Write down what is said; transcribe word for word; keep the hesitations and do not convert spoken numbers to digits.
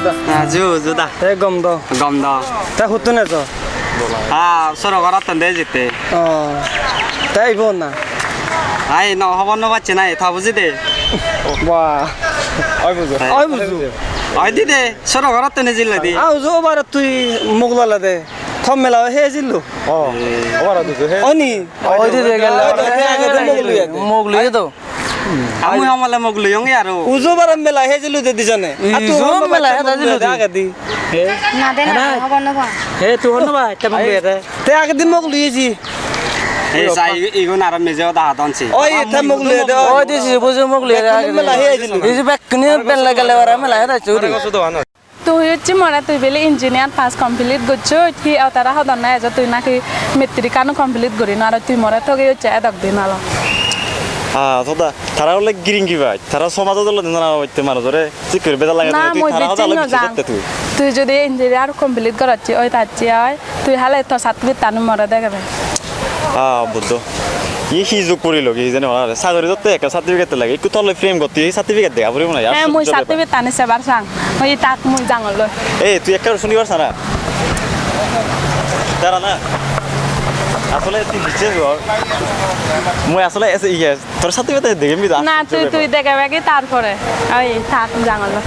Ah, ju, ju da. Te gom do. Gom do. Te huttun ejo? Ah, soro gorottun de jitte. Oh. Te ibo na? Ai, no, hobor no pacche na, ta buji de. Wah. Oi bujo. Oi bujo. Oi di de, soro gorottun ejille di. Ah, uju obar tui mugla la de. Thom mela he jillu. Oh, obar tu he. Oni. Oi di de gel. Oi di de, age de muglu ya de. Muglu ya do. Ami hamale muglu yong ya ro. Uju bara mela he jillu de dijone. Atu uju mela he jillu de age di. Na de na, hobor no pa. He tu hobor no pa, te muglu ya de. Te age di muglu ya ji. He sai igun aro meje oda hadon si. Oi, te muglu ya de. Oi di si buju muglu ya de age di. Mela he jillu. Iji bekkune bella gele bara mela he de churi. Tui hocche more tui bile engineer pass complete gocchoj, hi o tara hodon na ejo tui naki matric ano complete guri no aro tui more thoge hocche edok din aro. Ah, thoda, tara ole giring gi bai, tara somajot ole nana otte manujore, sikkuri bedal lage. Na, tui mui tara hoda ole bichchej no jang. Tui jodi engineer complete gorocche oi tacche oi, tui hale to certificate tani more degebe. Ah, Buddho. Ye hi jug purilo ki hijeni hona re. Sagori dotte ekka certificate lage. Ikku tole frame gotte certificate dega puribo na. He, mui certificate tani sebar sang. Oi tak mui jangoloi. Ei, tui ekka sunibar sana. Dara na. Asole tui bichchej gor. Mui asole ese, iye, tor certificate degem bida. Na, tui, tui degebe ki tarpore. Oi tak jangoloi.